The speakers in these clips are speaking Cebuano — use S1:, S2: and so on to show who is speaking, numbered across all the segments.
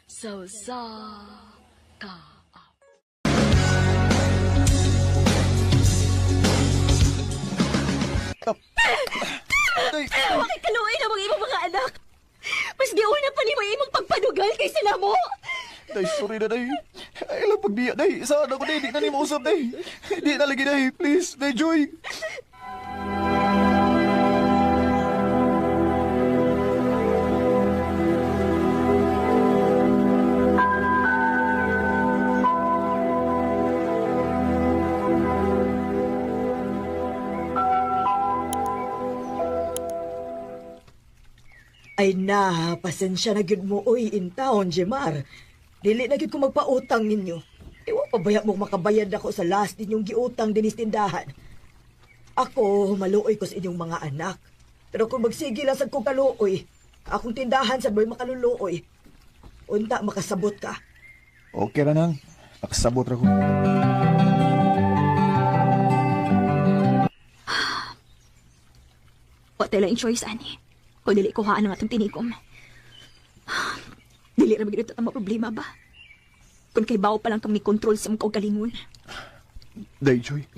S1: Sa usa ka
S2: Day,
S1: Bakit kaluoy na mga imong mga anak? Mas giuna pa nimo imong pagpadugal kaysa namo.
S2: Day, sorry na, day. Ay, lang pagbiya, day. Saan ako, day? Di na ni mausap, day. Di na lagi, day. Please, day, Joy.
S3: Ay na, pasensya na gyud mo oy in town, Jemar. Dili na gyud ko magpautang ninyo. Iwa pa baya mo makabayad ako sa last ninyong giutang dinis tindahan. Ako, maluoy ko sa inyong mga anak. Pero kung magsige lang sad kong kaluoy, akong tindahan sad mo'y makaluluoy. Unta makasabot ka.
S2: Okay ra nang. Nakasabot ra ko.
S4: Wa tayo lang choice, ani. Kung dili kuhaan ang atong tinigom. Dili ra magid ang problema ba? Kung kay bawo pa lang kang ni-control sa imong kaugalingon.
S2: Day, Joy.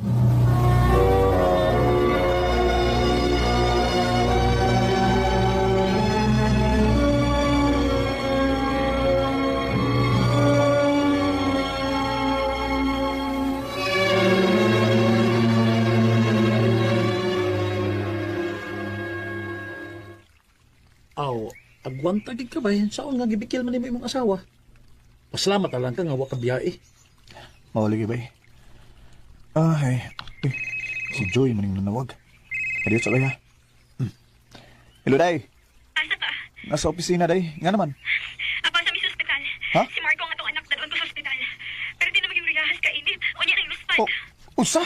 S5: Aw, agwanta gid ka ba? Saon nga gibikil man nimo imong asawa? Pasalamat na lang ka nga wa ka biyae.
S2: Mawali bay. Ay, uy, si Joy maning nanawag. Adiyo sa ha. Hello, day.
S4: Asa ka?
S2: Nasa opisina, day. Nga naman.
S4: Apa sa mis ospital.
S2: Ha?
S4: Si Marco ang atong anak dalon ko sa ospital. Pero di na maging riyahas ka init. Unya nang luspad.
S2: Oh, usa!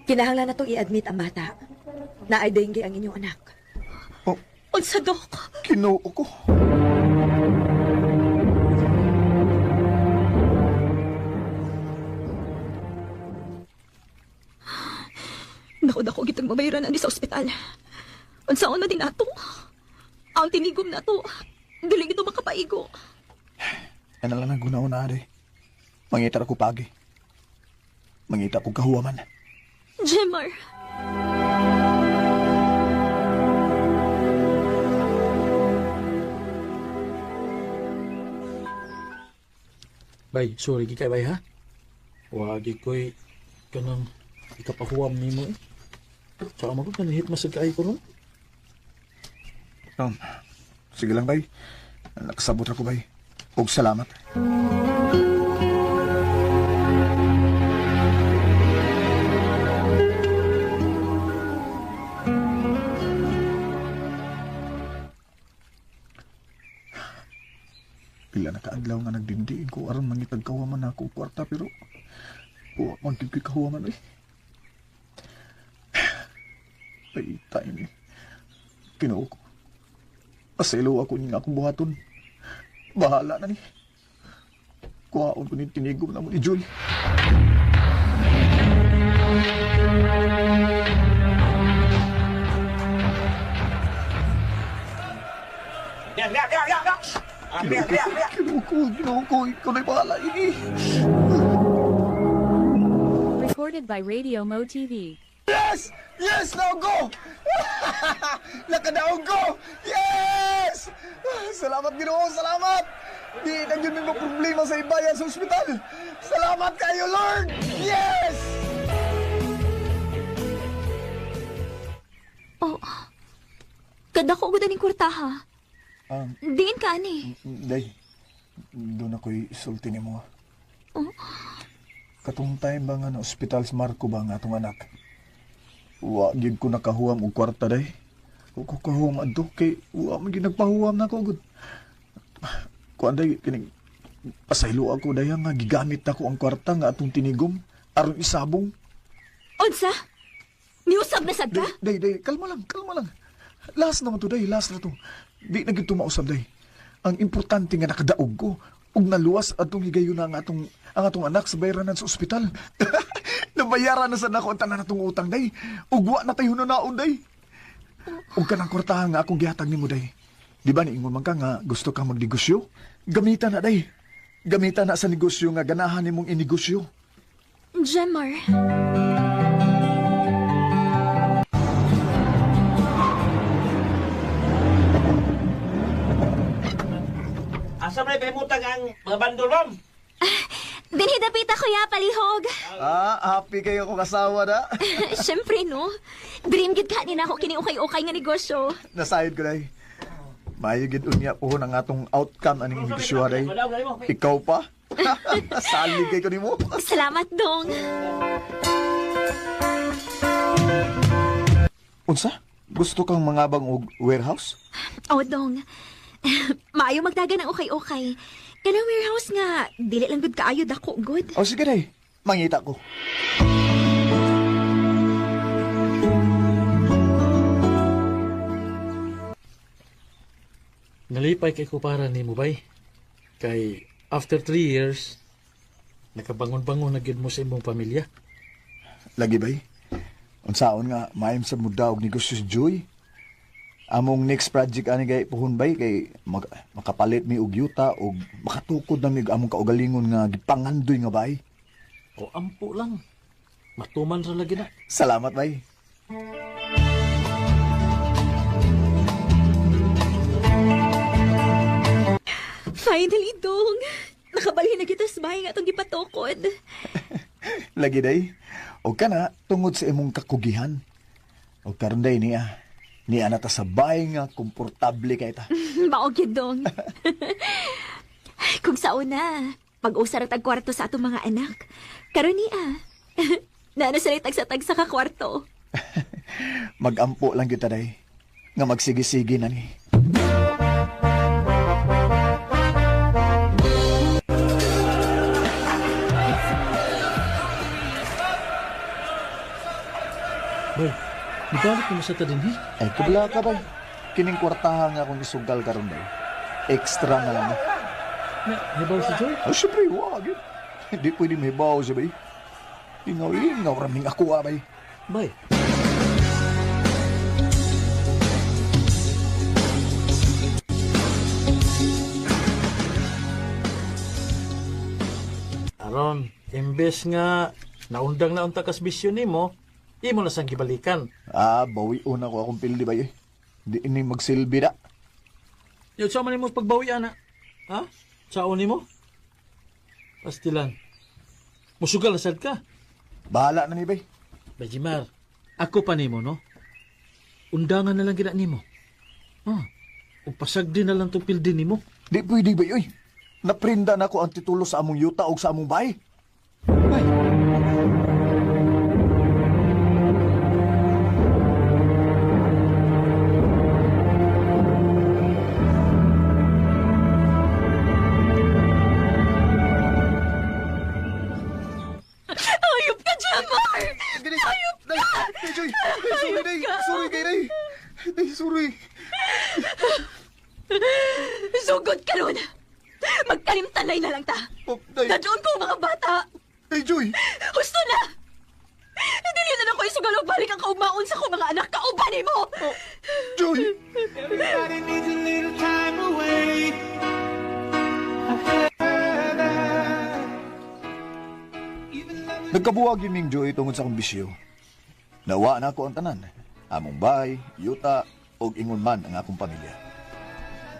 S3: Kinahanglan na tong i-admit ang bata. Naay dengue ang inyong anak.
S2: Oh,
S4: Unsa dok?
S2: Kinoo ko.
S4: Dako-dako gitong mabayaran ani sa ospital. Unsaon na din ato? Ang tinigom na to. Dili gito makapaigo.
S2: Yan na lang ang gunaon na, day. Mangita ra ko pagi. Mangita ko kahuwaman.
S4: Jemar.
S5: Bay, sorry gid kay bay ha. Wa gid koy kanang ikapahuwam nimo eh. Sa mo ko kanhit masag kay ko ron.
S2: Sige lang, bay. Nakasabot ra ko, bay. Og salamat. Pila na kaadlaw nga nagdindiin ko aron mangitag kahuwaman na ako og kwarta pero wa man gyud ko'y kahuwaman oy. Paita ini. Kinoo ko. Paselo ako ni nga akong buhaton. Bahala na ni. Kuhaon ko ni tinigom na mo ni Joy. Kinoo ko, kinoo ko, ikaw na'y bahala ini.
S6: Recorded by Radio Mo TV.
S2: Yes! Yes! Now go! Nakadaog ko! Yes! Salamat Ginoo, salamat! Di na yun may problema sa ibayan sa ospital. Salamat kayo, Lord! Yes!
S4: Oh. Kadako ko daning kwartaha. Diin ka ani.
S2: Day, doon ako'y sulti ni mo.
S4: Oh.
S2: Katong time ba nga na ospital sa Marco ba nga atong anak? Wa gyud ko nakahuwam og kwarta day. Wa ko kahuwam adto kay wa man gyud nagpahuwam na ko gud. Kuan day kining pasaylo ako day nga gigamit nako ang kwarta nga atong tinigom aron isabong.
S4: Unsa? Niusab na sad ka?
S2: Day, day, day, kalma lang, kalma lang. Last naman to day, last na to. Di na gyud mausab day. Ang importante nga nakadaog ko ug naluwas atong higayon ang atong anak sa bayranan sa ospital. Mabayaran na sa nako ang tanan natong utang, day. Ugwa na tayo naon, day. Ug kanang kwartahan nga akong gihatag nimo, day. Di ba niingon man ka nga gusto kang magnegosyo? Gamita na, day. Gamita na sa negosyo nga ganahan nimong inegosyo.
S1: Jemar.
S7: Asa man pahimutang ang mga bandol, ma'am?
S1: Dinhi dapita, kuya, palihog.
S2: Ah, happy kayo kong asawa na.
S1: Siyempre, no? Dream gid ka ni nako kini ukay-ukay nga negosyo.
S2: Nasayod ko, day. Maayo gid unya pohon ang atong outcome aning negosyo, day. Ikaw pa? Salig kay ko nimo.
S1: Salamat, dong.
S2: Unsa? Gusto kang mangabang og warehouse?
S1: Oh, dong. Maayo magdaga ng ukay-ukay. Kanang warehouse nga, dili lang gud kaayo dako gud.
S2: O sige, day. Mangita ko.
S5: Nalipay kay ko para nimo bay. Kay after 3 years, nakabangon-bangon na gyud mo sa imong pamilya.
S2: Lagi bay. Unsaon nga maayom sa muda og negosyo si Joy. Among next project ani kay puhon bay kay makapalit mi og yuta og makatukod na mi og among kaugalingon nga gipangandoy nga bay.
S5: O ampo lang. Matuman ra lagi na.
S2: Salamat bay.
S1: Finally, dong. Nakabalhin na kita sa bahay nga atong gipatukod.
S2: Lagi day. Og kana tungod sa imong kakugihan. Og karon day niya. Niya na ta sa bahay nga komportable kay ta.
S1: Mao gyud, dong. Kung sa una, pag-usa ra tag kwarto sa atong mga anak. Karon niya. Naa na sila tagsa-tagsa ka kwarto.
S2: Magampo lang kita day. Nga magsigi-sige na ni.
S5: Bay, nibalik mo sa ta dinhi.
S2: Ay, kabla ka bay. Kining kwartahan nga akong isugal karon day. Extra na lang.
S5: Na, hibaw si Joy.
S2: Ay, syempre, wag yun. Hindi pwede mahibaw siya, bay. Ingaw-ingaw raming ako, ah, bay.
S5: Bay. Aron, imbes nga naundang na unta kas bisyo nimo, imo na sang gibalikan.
S2: Ah, bawion ako akong pildi, bay. Di ini magsilbi na.
S5: Yun, sa man nimo pagbawi ana. Ha? Saon nimo? Pastilan. Musugal na sad ka.
S2: Bahala na ni, bay.
S5: Bajimar, ako pa nimo, no? Undangan na lang gina nimo. Ah, ug pasagdi na lang tong pildi nimo.
S2: Di pwede, bay, oy. Naprinda na ko ang titulo sa among yuta o sa among bahay.
S5: Bay.
S1: Ayop ka, Jemar!
S2: Ayop ka! Day, Joy! Day, sorry, day! Sorry kay day! Day, sorry!
S1: Sugod ka nun! Magtanim-tanay na lang ta!
S2: Oh, day!
S1: Dadyoon ko ang mga bata!
S2: Day, Joy!
S1: Husto na! Dili na ako isugal og balik ang kaugmaon sa akong mga anak. Kauban nimo!
S2: Oh, Joy!
S8: Everybody needs a little time away.
S2: Nagkabuwag yun ning Joy tungod sa akong bisyo. Nawa na ako ang tanan. Among bahay, yuta, og ingon man ang akong pamilya.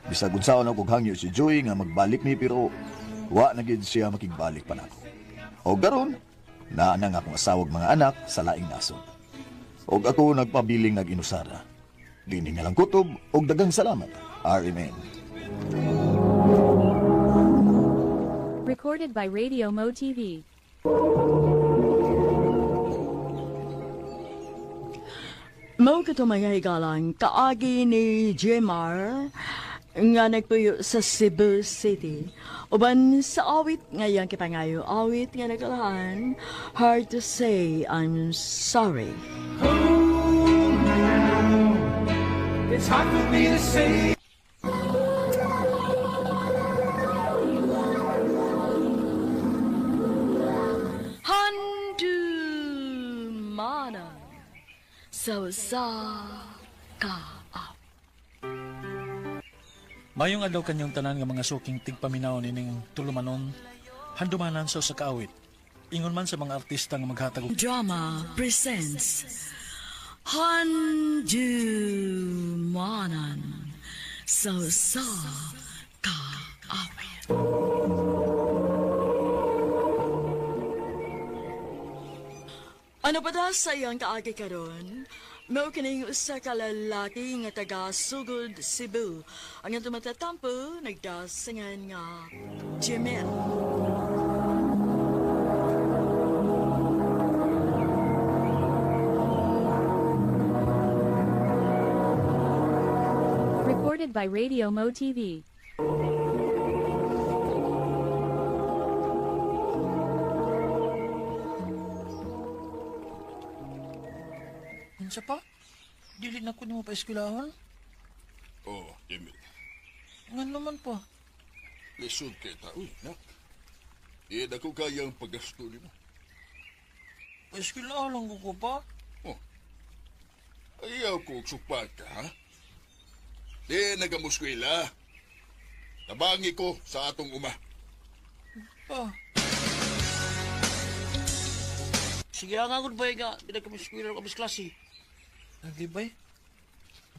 S2: Bisag unsaon ako hangyo si Joy nga magbalik mi pero wa na gid siya makigbalik pa nako. Og karon, naa na nga akong asawag mga anak sa laing nasod. Og ako nagpabiling nag-inusara. Dini nga lang kutob og dagang salamat. RMN.
S6: Recorded by Radio Mo TV.
S9: Mao kato mga higalang kaagi ni Jemar nga nagpuyo sa Cebu City. Uban sa awit nga iyang kipangayo, awit nga nagkalahan, hard to say I'm sorry.
S8: It's hard for me to say.
S9: Handu! sa usa ka awit.
S5: Mayong adlaw kanyong tanan nga mga suking tigpaminaw nining tulumanon, handumanan sa usa ka awit. Ingon man sa mga artista nga maghatag og
S9: Drama presents Handumanan sa usa ka awit. Ano pa da sa iyang kaagi karon? Mao kining usa ka lalaki nga taga Sugod, Cebu. Ang iyang tumatatampo nagdasingan nga Jemel.
S6: Recorded by Radio Mo TV.
S5: Unsa pa? Dili na ko nimo paeskwelahon.
S10: Oh, Jimmy.
S5: Ngan naman pa.
S10: Lisod kay ta. Uy, nak. Di na ko kayang paggasto nimo.
S5: Paeskwelahan lang ko pa.
S10: Oh. Ayaw ko og supat ka, ha? Di nagamuskwela. Tabangi ko sa atong uma.
S5: Pa.
S7: Sige nga gud bay nga di na kami eskwela kami klase.
S5: Lagi bay.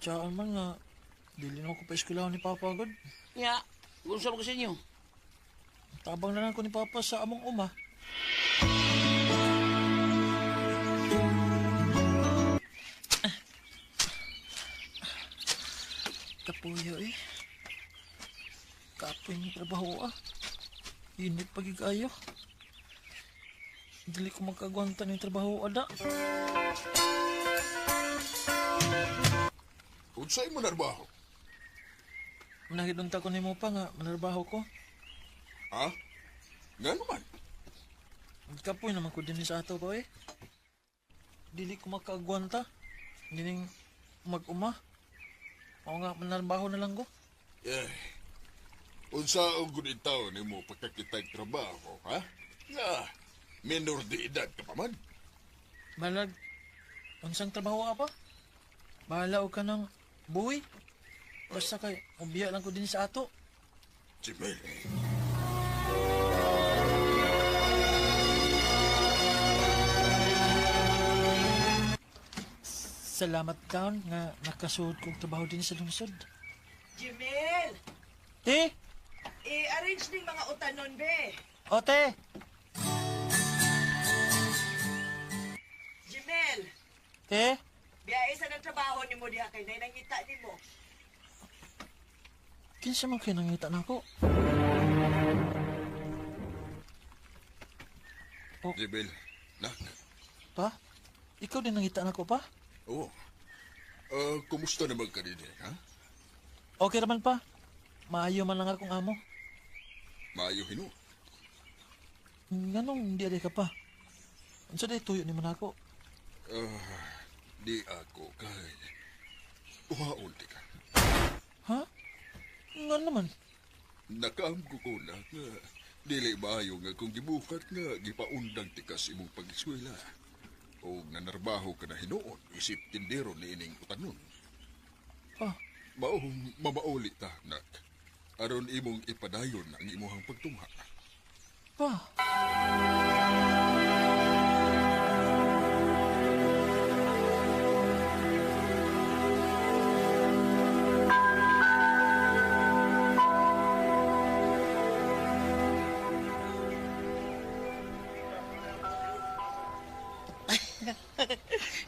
S5: Tsaan man nga dili na ko paeskwelahon ni Papa gud.
S7: Nya, unsa man ka sa inyo?
S5: Tabang na lang ko ni Papa sa among uma. Kapuyo eh. Kapoy ng trabaho ah. Init pagigayo. Dili ko magkagwanta ng trabaho ada.
S10: Unsay mo narbaho?
S5: Manahidunta ko nimo pa nga manarbaho ko.
S10: Ha? Nga naman.
S5: Kapoy naman ko din sa ato ko eh. Dili ko makagwanta. Nining mag-uma. Oo nga, manarbaho na lang ko.
S10: Eh, unsa og gud taon nimo pagkakitag trabaho, ha? Nga, minor de edad ka pa man.
S5: Balag, unsang trabaho ka pa? Bahala og ka ng buhi. Basta kay, ubiya lang ko din sa ato.
S10: Jimel.
S5: Salamat taon nga nakasuod kong trabaho din sa lungsod.
S3: Jimel,
S5: Te!
S3: i-arrange ning mga utanon, be.
S5: O te!
S3: Jimel,
S5: Te!
S3: biyahe sa ng trabaho nimo diha kay nay nangita nimo.
S5: Kinsa man kayo nangita na ako? Oh.
S10: Jimel, nak.
S5: Pa? Ikaw din nangita na ako pa?
S10: Oo. Kumusta naman ka din, ha?
S5: Okay raman pa. Maayo man lang akong amo.
S10: Maayo hino.
S5: Nganong di ka pa? Unsa day tuyo ni man ako?
S10: Di ako kay uhaon ti ka.
S5: Ha? Ngan naman?
S10: Nakaamgo ko na nga dili maayo nga kung gibukat nga gipaundang ti ka sa imong pag-eskwela. O nanarbaho ka na hinuon isip tindero ni ining utanon.
S5: Pa?
S10: Maong mamauli ta, nak. Aron imong ipadayon ang imuhang pagtungha.
S5: Pa?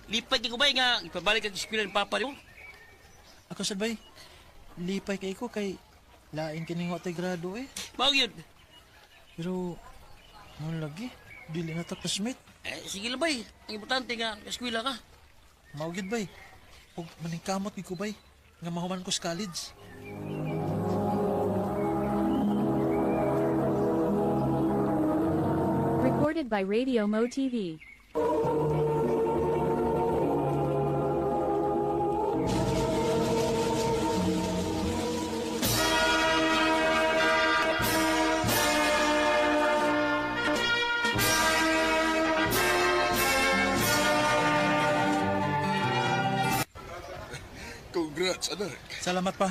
S7: Lipay kay ko bay nga ipabalik ang eskwela ni Papa nimo.
S5: Ako sad bay, lipay kay ko kay lain kining wa tay grado eh.
S7: Mao gyud.
S5: Pero mo lagi dili na ta classmate.
S7: Eh, sige lang bay, ang importante nga eskwela ka.
S5: Mao gyud bay. Ug maningkamot gyud ko bay nga mahuman ko sa college.
S6: Recorded by Radio Mo TV.
S10: Congrats, anak.
S5: Salamat pa.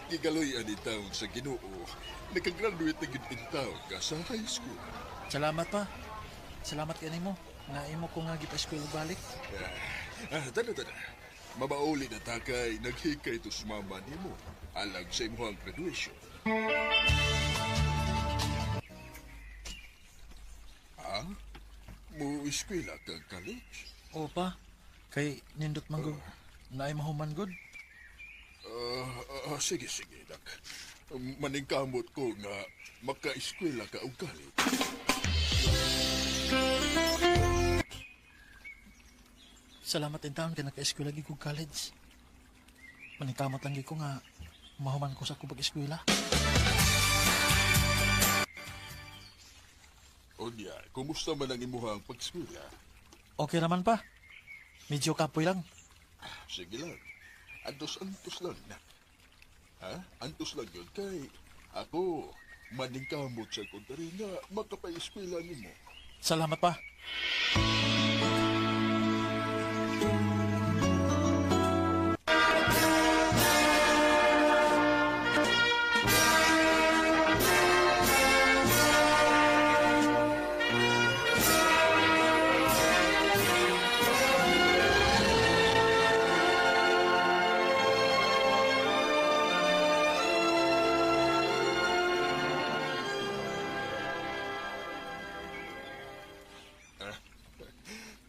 S10: Gigaloy ani taon sa Ginoo. Nakagraduate na gid in taon ka sa high school.
S5: Salamat pa. Salamat kay nimo. Nga imo ko nga gipa-eskwela balik.
S10: Tana, tana. Mabauli na takay, naghikay to sa mama nimo. Alag sa imuhang graduation. Ha? Mo eskwela ka college?
S5: Oo pa. Kay nindot man gud. Naay mahuman gud.
S10: Sige, sige, dak. Maningkamot ko nga maka-eskwela ka og college.
S5: Salamat in taon kay naka-eskwela gid ko college. Maningkamot lang gid ko nga mahuman ko sa akong pag-eskwela.
S10: Unya, kumusta man ang imuhang pag-eskwela?
S5: Okay naman pa. Medyo kapoy lang.
S10: Sige lang. Antos-antos lang na. Ha? Antos lang yun kay ako maningkamot sa kontari nga makapa-eskwela nimo.
S5: Salamat pa.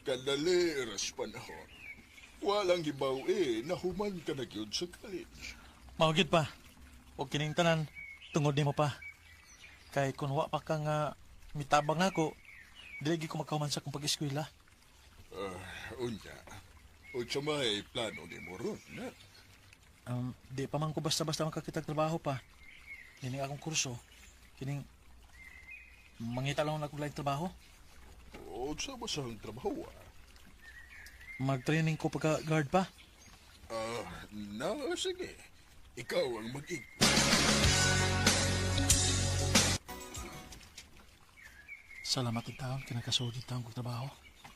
S10: Kadali ras panahon. Walang hibaw eh, nahuman ka na gyud sa college.
S5: Mao gyud pa. Og kining tanan tungod nimo pa. Kay kun wa pa ka nga mitabang nako, dili gyud ko makahuman sa akong pag-eskwela.
S10: Unya, unsa may plano nimo ron na?
S5: Di pa man ko basta-basta makakita og trabaho pa. Kining akong kurso, kining mangita lang ako laing trabaho.
S10: Unsa ba sa trabaho?
S5: Mag-training ko pagka guard pa.
S10: Na, sige. Ikaw ang mag-ig.
S5: Salamat in taon, kinakasulod in taon kong trabaho.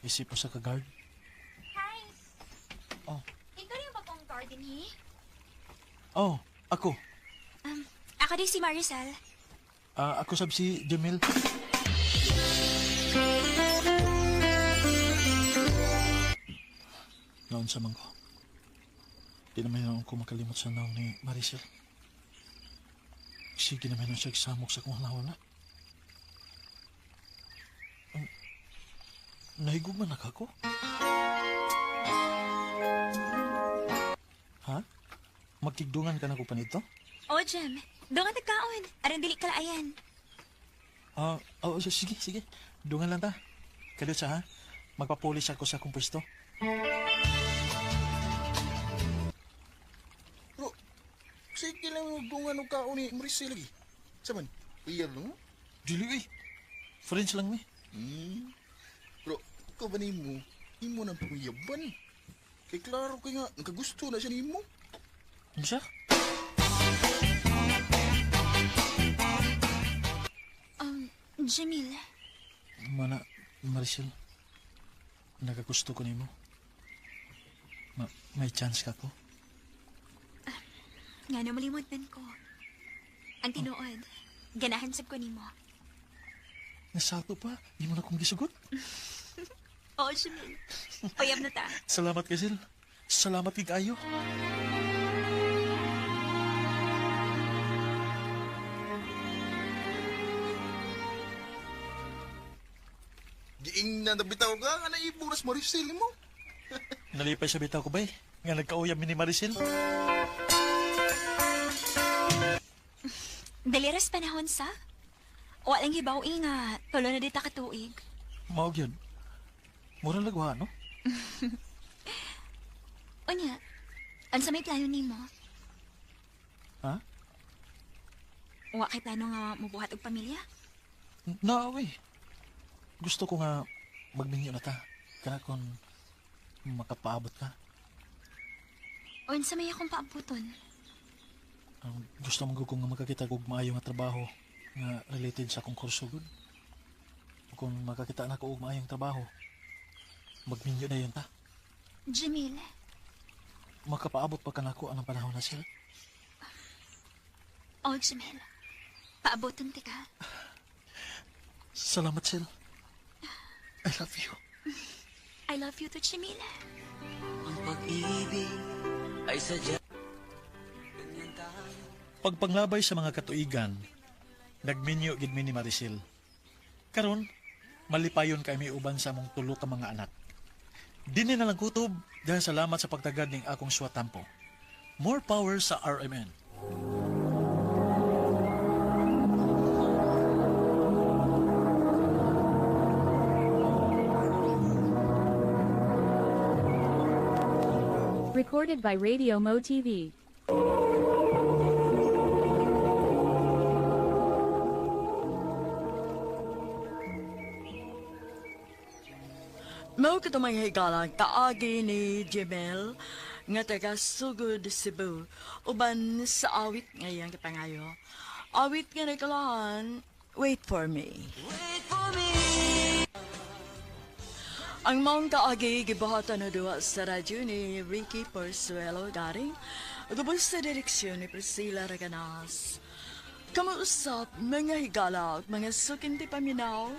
S5: Isip ko sa ka-guard.
S1: Hi!
S5: Oh.
S1: Ikaw rin yung bagong garden, he?
S5: Oh, ako.
S1: Ako din si Maricel.
S5: Ako sab si Jamil. Noon sa mangko. Di naman noon ko makalimot sa naong ni Maricel. Sige naman noon siya samok sa kong hanawon na. Nahigugma na ka ko? Ha? Magkigdungan ka na ko pa nito?
S1: O, Jem. Doon ka nagkaon. Aron dili kalaayan.
S5: Oh, sige, sige. Dungan lang ta. Kadot sa ha? Magpapulis ako sa akong pwesto.
S11: Bro, sige lang yung dungan og kaon ni Maricel lagi. Saman, uyab lang mo?
S5: Dili eh. Friends lang mi.
S11: Bro, ikaw ba nimo? Imo nang panguyaban. Kay klaro kay nga, nakagusto na siya nimo.
S5: Ano siya?
S1: Jamil.
S5: Mana, Maricel. Nakagusto ko nimo. May chance ka ko?
S1: Nga na malimot man ko. Ang tinuod, ganahan sab ko nimo.
S5: Nasato pa. Di mo na kong gisugot.
S1: Oo, Jamil. Uyab na ta.
S5: Salamat, Kasil. Salamat kay kayo.
S11: Giing na nabitaw ka, nga naiburas Maricel mo.
S5: Nalipay sa bitaw ko ba eh? Nga nagkauyab mi ni Maricel.
S1: Daliras panahon sa? Walang hibaw nga, tulo na dita katuig.
S5: Mao gyud. Mura lagwa, no?
S1: Unya, unsa may plano nimo?
S5: Ha?
S1: Wa kay plano nga mobuhat og pamilya?
S5: Na, we. Gusto ko nga magminyo na ta. Kana kung makapaabot ka.
S1: Unsa may akong paabuton?
S5: Gusto mo ko nga makakita og maayo nga trabaho nga related sa akong kurso gud. Kung makakita na ko og maayong trabaho, magminyo na yun ta.
S1: Jamil,
S5: Makapaabot pa kanako anang panahon na sila.
S1: Oh, Jamil. Paabotan ti ka.
S5: Salamat, Sil. I love you.
S1: I love you too, Jamil.
S8: Ang pag-ibig ay sadya.
S5: Pagpanglabay sa mga katuigan, nagminyo gid mi ni Maricel. Karon, malipayon kay mi uban sa among tulo ka mga anak. Dinhi na lang kutob dahil salamat sa pagtagad ning akong swatampo. More power sa RMN.
S6: Recorded by Radio Mo TV.
S9: Mao kato mga higala, kaagi ni Jemel nga taga Sugod, Cebu, uban sa awit ngayang kapangayo. Awit nga nagkalahan, Wait For Me.
S8: Wait for me.
S9: Ang maong kaagi gibuhatan na duwa sa radyo ni Ricky Porsuelo Garing, ug sa direksyon ni Priscilla Raganas. Kamuusap mga higala ug mga sukinti paminaw,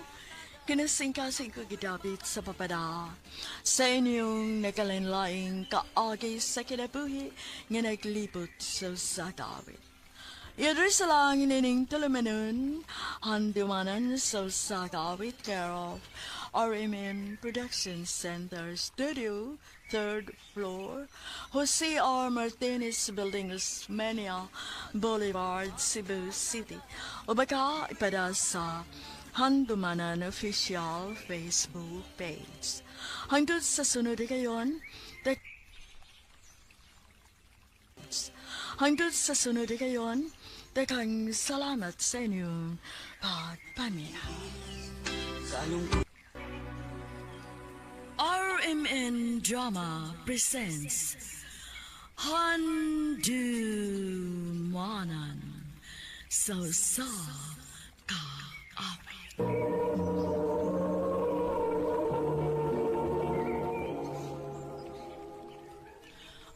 S9: kinasingkasing ko gidapit sa papada. Sa inyong nakalinlaing kaagi sa kinabuhi nga naglibot sa usa ka awit. I-address lang ining tulumanon, handumanan sa usa ka awit care of RMN Production Center Studio, 3rd floor, Jose R. Martinez Building, Osmeña Boulevard, Cebu City. O baka ipada sa Handumanan Official Facebook page. Hangtod sa sunod kayon, hangtod sa sunod kayon, daghang salamat sa inyong pagpaminaw. RMN Drama presents Handumanan sa usa ka awit.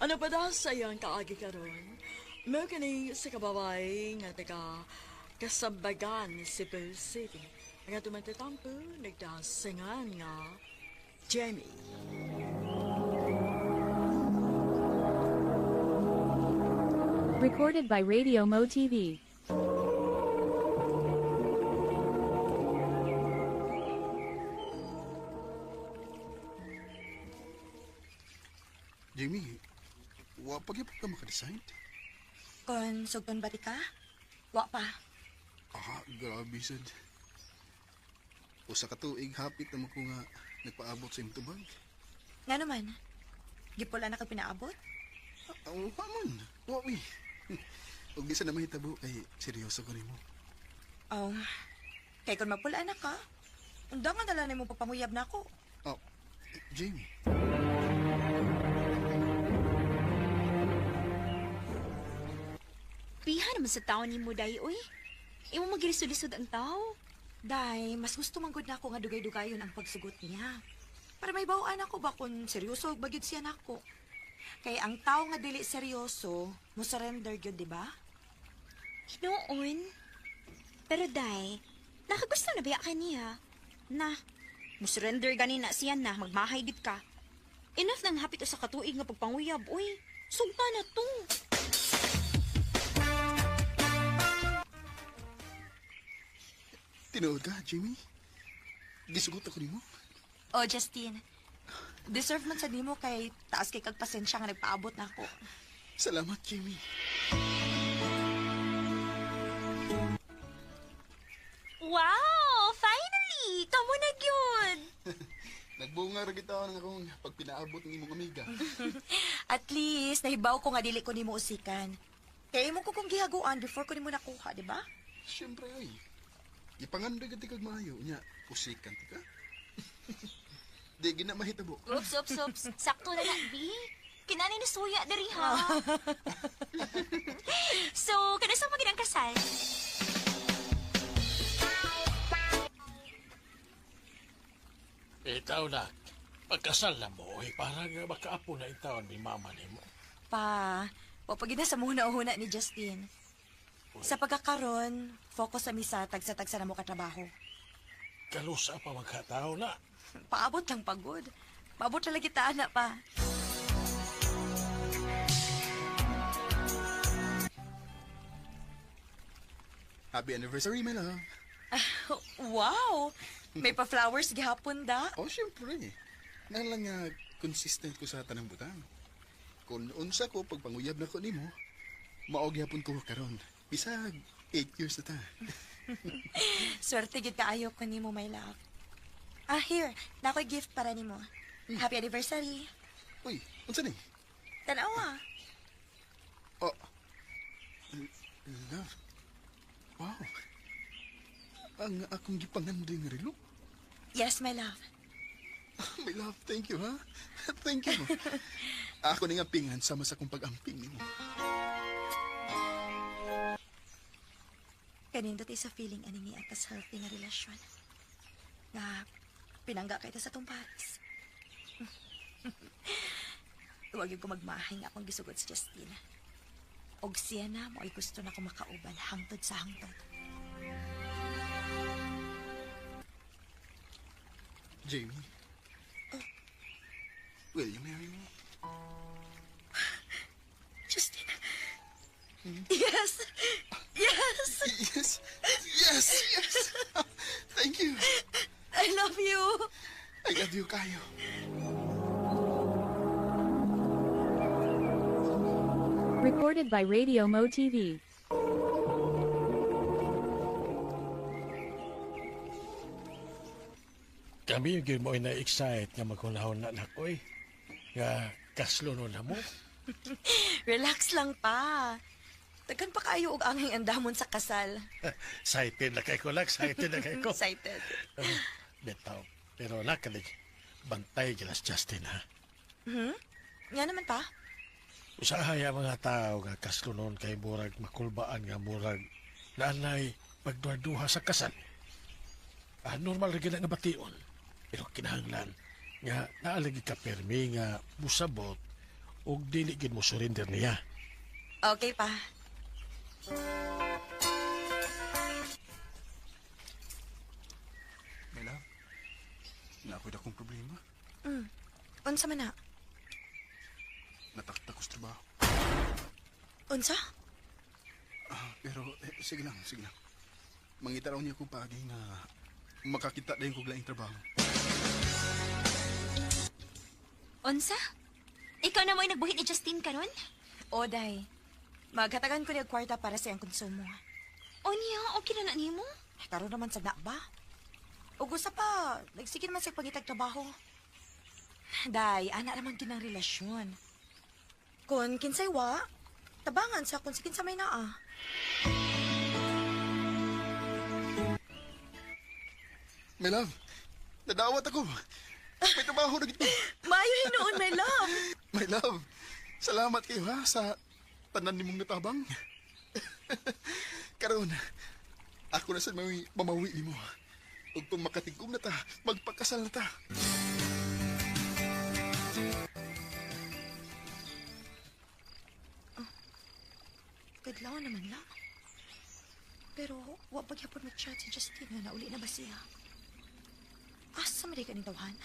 S9: Ano pa daw sa iyang kaagi karon? Mao kini sa kababay nga taga Kasambagan, Cebu City. Nga tumatatampo, nagdasingan nga Jamie.
S6: Recorded by Radio Mo TV.
S11: Jamie, wa pa gyud ka maka-decide?
S3: Kon sugton ba ti ka? Wa pa.
S11: Ah, grabe sad. Usa ka tuig hapit naman ko nga nagpaabot sa imong tubag.
S3: Nga naman. Gipula na ka pinaabot?
S11: Ah, wa man. Wa uy. Ug di sa na mahitabo kay seryoso ko nimo.
S3: Oh. Kay kon mapula na ka, undangan na lang nimo pagpanguyab na ako.
S11: Oh, Jamie.
S1: Piha naman sa tao ni mo, day, uy. Imo magilisod-lisod ang tao.
S3: Day, mas gusto man gud nako nga dugay-dugayon ang pagsugot niya. Para may bawaan ako ba kung seryoso ba gyud siya nako. Kay ang tao nga dili seryoso, mo surrender gyud, di ba?
S1: Hinoon. Pero, day, nakagusto na ba ka niya? Na, mo surrender gani na siya na, magmahay gid ka. Enough nang hapit sa katuig nga pagpanguyab, uy. Sugpa na to.
S11: Tinuod ka, Jamie? Gisugot ako nimo.
S3: Oh, Justin. Deserve man sa nimo kay taas kay kag pasensya nga nagpaabot na ako.
S11: Salamat, Jamie.
S1: Wow! Finally! Kamo na gyud!
S11: Nagbunga ra gid ng akong pagpinaabot ng imong amiga.
S3: At least nahibaw ko nga dili ko nimo usikan. Kay imo ko kung gihaguan before ko nimo nakuha, di ba?
S11: Siyempre, oy. Gipangandoy ka kag maayo nya, pusikan ti ka. Di gina mahitabo.
S1: Oops, oops, oops. Sakto na na, B. Kinani ni suya diri ha. So, kanasa mo ang kasal?
S10: Itaw na, pagkasal na mo, eh, parang makaapo na itaon ni mama ni mo.
S1: Pa, wa pa gid na sa muna-una ni Justin. Sa pagkakaron, focus sa misa tagsa-tagsa na mo katrabaho.
S5: Kalusa pa magkatao na.
S1: Paabot lang pagod. Paabot talaga kita, anak pa.
S11: Happy anniversary, my love.
S1: Wow! May pa-flowers gihapon da.
S11: Oh, syempre. Nalang nga consistent ko sa tanang butang. Kung unsa ko pagpanguyab na ko nimo, mao gyapon ko karon. Bisag 8 years na ta.
S1: Swerte gid kaayo ko nimo, my love. Ah, here. Nakoy gift para nimo. Happy anniversary.
S11: Uy, unsa ni?
S1: Tanawa.
S11: Oh. Love. Wow. Ang akong gipangandoy nga relo.
S1: Yes, my love.
S11: My love, thank you, ha? Thank you. Ako ni nga pingan sama sa akong pag-amping nimo.
S1: Kanindot sa feeling ani ni atas healthy nga relasyon. Nga pinangga kay ta sa tong Paris. Huwag yung ko magmahay nga akong gisugot si Justin. Og siya na mo ay gusto na ko makauban hangtod sa hangtod.
S11: Jamie. Will you marry me?
S1: Justin. Yes! Yes!
S11: Yes! Yes! Yes! Thank you.
S1: I love you!
S11: I love you, kayo.
S6: Recorded by Radio Mo TV.
S5: Kami yung mo na-excite nga maghunahon na nakoy. Nga kaslo no na mo.
S1: Relax lang pa. Daghan pa kayo og angay andamon sa kasal.
S5: Excited na kay ko lang, excited na kay ko.
S1: Excited.
S5: Bitaw. Pero nakalig, bantay gilas Justin ha.
S1: Nga naman pa.
S5: Usahay ang mga tao nga kaslo noon kay murag makulbaan nga murag naanay pagduha sa kasal. Normal ra gyud na nga bation. Pero kinahanglan nga naalagi ka permi nga musabot ug dili gid mo surrender niya.
S1: Okay pa.
S11: My love, na ako'y dakong problema.
S1: Unsa man na?
S11: Nataktak ko sa trabaho.
S1: Unsa?
S11: Pero, sige lang, sige lang. Mangita raw niya kong paagi nga makakita na yung kong laing trabaho.
S1: Unsa? Ikaw na mo'y nagbuhit ni Justin karon? O, day. Maghatagan ko niya kwarta para sa iyang konsumo. O niya, okay na na nimo? Karon naman sa na ba? O gusto pa, nagsige naman sa pangitag trabaho. Day, ana naman kinang relasyon. Kung kinsay wa, tabangan sa kung si kinsa may naa.
S11: My love, nadawat ako. May trabaho na gito.
S1: Maayo hinuon, my love.
S11: My love, salamat kayo ha sa tanan nimong natabang. Karon, ako na sa may mamawi nimo. Ug kung makatigom na ta, magpakasal na ta.
S1: Kadlaw naman lang. Pero wa pa gyapon mag-chat si Justin nga nauli na ba siya? Asa man di ka ning tawhan?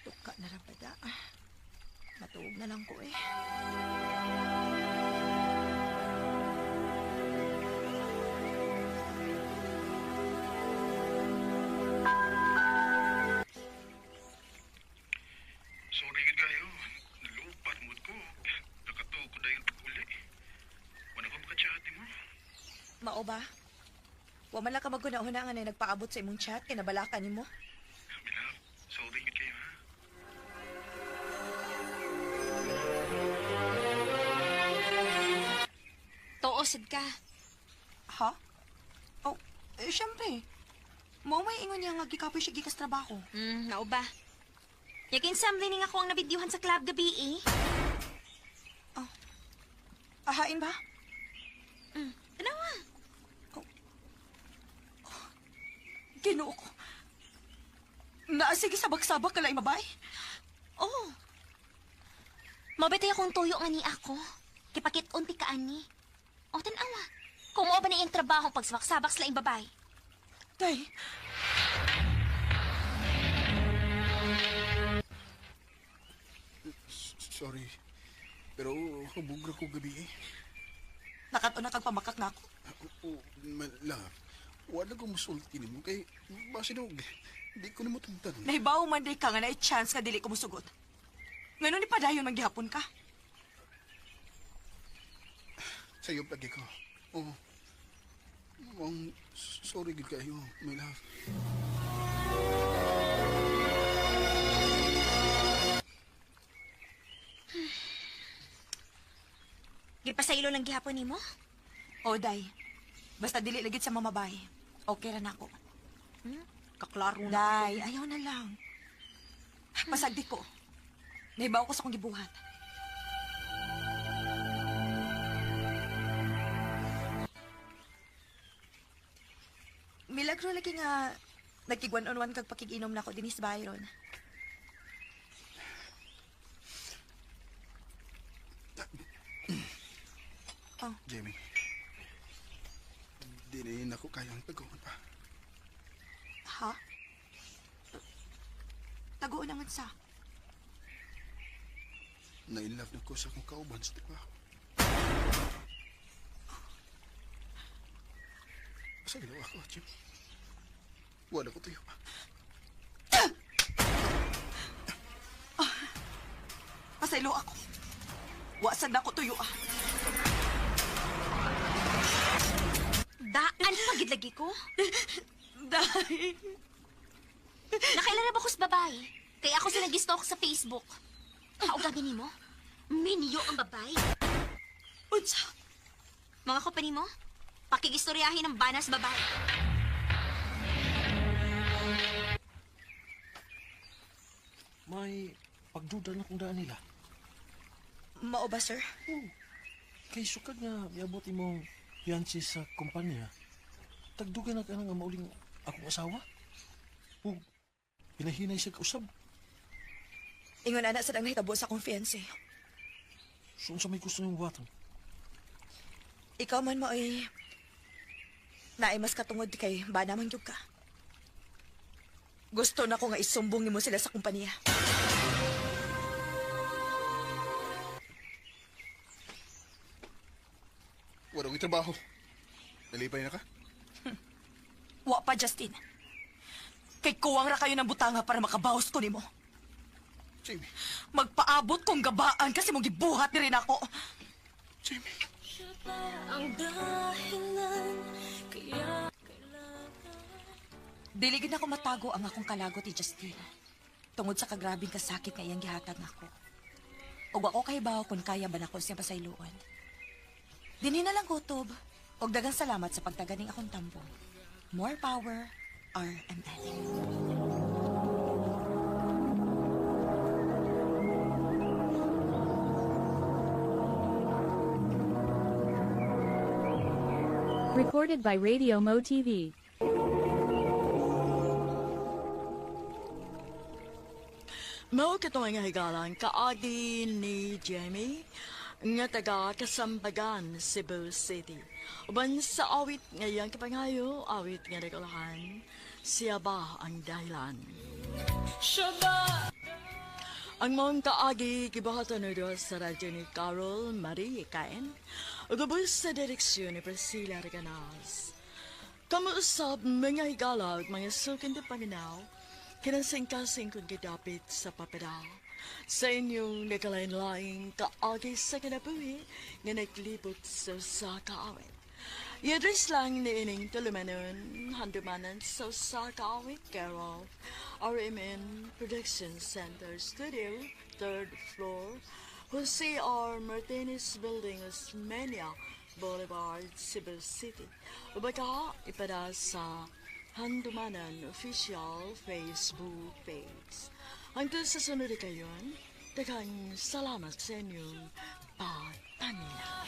S1: Tuka na ra bada. Matuog na lang ko eh.
S11: Sorry gid kayo. Nalupat mo ko. Nakatuog ko dahil pag-uli. Wala ko maka-chat nimo.
S1: Mao ba? Wa man lang ka maghuna-huna nga na nagpaabot sa imong chat kay nabalaka nimo.
S11: My love, sorry gid kayo ha.
S1: Tuo sad ka. Ha? Oh, syempre. Mao may ingon niya nga gikapoy siya gikas trabaho. Mao ba? Yakin sam dining ako ang nabidyuhan sa club gabi eh. Oh. Ahain ba? Tanawa. Oh. Oh.
S3: Ginoo ko. Naasige sabak-sabak ka laing babae.
S1: Oh. Mabitay akong tuyo nga ni ako. Kipakit-unti ka ani. O tanawa. Kung mo ba na iyang trabaho pagsabak-sabak sa laing babae?
S3: Day.
S11: Sorry. Pero hubog ra ko gabi eh.
S3: Nakat-on na kag pamakak na ako.
S11: Oh, my love. Wala ko musulti nimo kay basin og di ko nimo tungtan.
S3: Nahibaw man day ka nga naay chance nga dili ko musugot. Ngano ni padayon man gihapon ka?
S11: Sayo pagi ko. Oh. Mong sorry gid kayo, my love.
S1: Gipasaylo lang gihapon nimo?
S3: O, day. Basta dili lagit sa mamabay. Okay ra nako.
S1: Kaklaro na.
S3: Day, ayaw na lang. Pasagdi ko. Nahibaw ko sa akong gibuhat. Milagro lagi nga nagkig one-on-one kag pakiginom na ako dinis Byron. Oh.
S11: Jamie. Di na ako kayang taguan pa.
S3: Ha? Taguan naman sa.
S11: Na-inlove na ko sa akong kauban sa trabaho. Sa ginawa ko, Jimmy. Wala ko tayo pa.
S3: Pasaylo ako. Wasad na ko tuyo ah.
S1: Daan pagid lagi ko.
S3: Day.
S1: Nakailan na ba ko sa babae? Kaya ako sila gi-stalk sa Facebook. Hao gabi nimo? Minyo ang babae.
S3: Unsa?
S1: Mga company mo? Pakigistoryahin ang banas babae.
S5: May pagduda na kung daan nila.
S3: Mao ba, sir?
S5: Oo. Kay sukad nga miabot imong fiancé sa kumpanya. Tagdugan na ka na nga mauling akong asawa. O pinahinay siya kausab.
S3: Ingon ana sad ang nahitabo sa akong fiancé.
S5: So unsa may gusto niyong buhaton?
S3: Ikaw man maoy naay mas katungod kay bana man gyud ka. Gusto na ko nga isumbong nimo sila sa kumpanya.
S11: Warong trabaho. Nalipay na ka?
S3: Wa pa, Justin. Kay kuwang ra kayo ng butanga para makabawas ko nimo.
S11: Jamie.
S3: Magpaabot kong gabaan kasi mong gibuhat ni rin ako.
S11: Jamie.
S6: Ang dahilan kaya kailangan.
S3: Dili gid nako matago ang akong kalagot ni Justin. Tungod sa kagrabing kasakit nga iyang gihatag nako. Ug ako kahibaw kung kaya ba nako siya pasayloon. Dinhi na lang kutob. Og daghang salamat sa pagtaganing akong tambo. More power, RMN.
S6: Recorded by Radio Mo TV.
S9: Mao katong nga higalan kaagi ni Jamie nga taga Kasambagan, Cebu City. Uban sa awit nga iyang kapangayo, awit nga nagulahan, siya ba ang dahilan?
S6: Siya ba?
S9: Ang mong kaagi gibuhaton na doon sa radyo ni Carol Marie Caen, ug ubos sa direksyon ni Priscilla Reganas. Kamuusab mga higala ug mga sukin di paminaw, kinasingkasing kung gidapit sa papedal. Sa inyong nagkalain-laing kaagi sa kinabuhi nga naglibot sa usa ka awit. I-address lang ni ining tulumanon, handumanan sa usa ka awit, care of RMN Production Center Studio, 3rd floor, Jose R. Martinez Building, Osmeña Boulevard, Cebu City. O baka ipada sa Handumanan Official Facebook page. Hangtod sa sunod kayon, daghang salamat sa inyong pagpaminaw.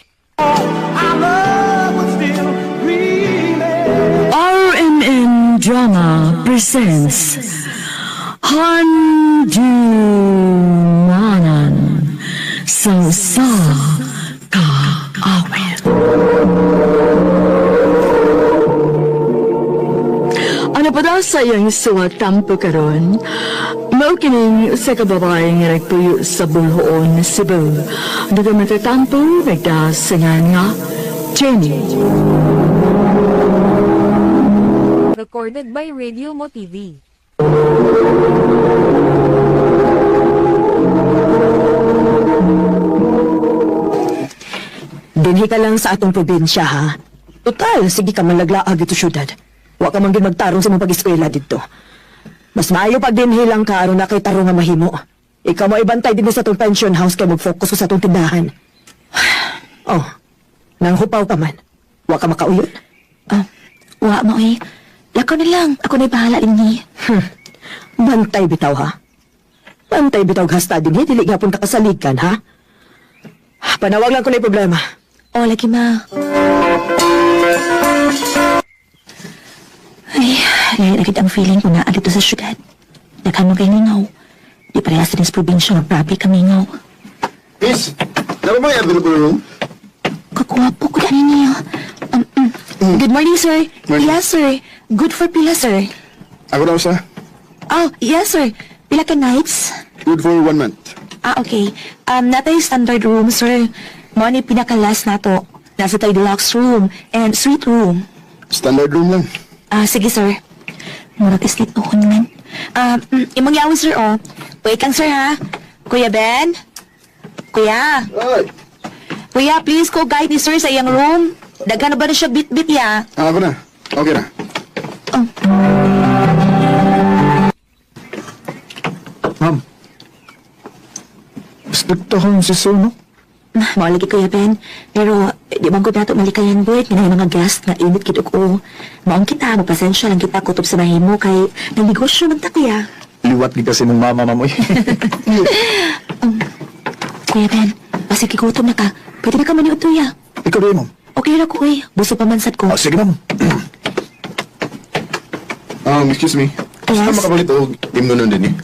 S9: RMN. Drama presents Handumanan sa Usa Ka Awit. Ano pa daw sa iyang suwat tampo karon? Mao kining usa ka babae nga nagpuyo sa Boljoon, Cebu. Nagamatampo nagdasingan nga Jenny.
S6: Recorded by Radio Mo TV.
S3: Dinhi ka lang sa atong probinsya, ha? Total, sige ka man laglaag ito syudad. Wa ka man gyud magtarong sa imong pag-eskwela didto. Mas maayo pag dinhi lang ka aron na kay tarong nga mahimo. Ikaw mo ibantay din sa atong pension house kay mag-focus ko sa atong tindahan. Oh, nang hupaw pa man. Wa ka makauyon.
S4: Wa mo eh. Lakaw na lang. Ako na'y bahala dinhi.
S3: Bantay bitaw, ha? Bantay bitaw gasta dinhi, dili gyapon ka kasaligan, ha? Panawag lang ko na problema.
S4: O, lagi ma. Ay, ngayon agad ang feeling ko na dito sa syudad. Daghan mo kay mingaw. Di parehas din sa probinsya nga grabe ka mingaw.
S11: Miss, meron ba yung available room?
S4: Kakuwapo ko na niya. Good morning, sir.
S11: Morning.
S4: Yes, sir. Good for pila, sir.
S11: Ako na usa.
S4: Oh, yes, sir. Pila ka nights?
S11: Good for 1 month.
S4: Ah, okay. Natay standard room, sir. Mao ni pinaka-last nato. Nasa tayo deluxe room and suite room.
S11: Standard room lang.
S4: Ah, sige, sir. Murag islit uhon man. Ah, imong yawa, sir, oh. Wait lang, sir, ha? Kuya Ben? Kuya?
S11: Ay!
S4: Kuya, please ko guide ni sir sa iyang room. Daghan na ba na siya bit-bit, ya?
S11: Ah, ako na. Okay na.
S2: Ma'am. Stricto akong si Sir, no?
S4: Mao lagi, Kuya Ben. Pero, di man gud nato malikayan, boy. Nga na mga guest nga init gid og o. Maong kita, magpasensya lang kita kutob sa mahimo kay nang negosyo man ta, kuya.
S2: Liwat gid kasi mong mama, ma'am. Uy.
S4: Kuya Ben, basig gigutom na ka. Pwede na ka maniud tuya.
S2: Ikaw rin, ma'am.
S4: Okay ra ko, uy. Busog pa man sad ko.
S2: Ah, sige, ma'am.
S11: Excuse me.
S4: Yes?
S11: Saan makapalit og imno nun din eh?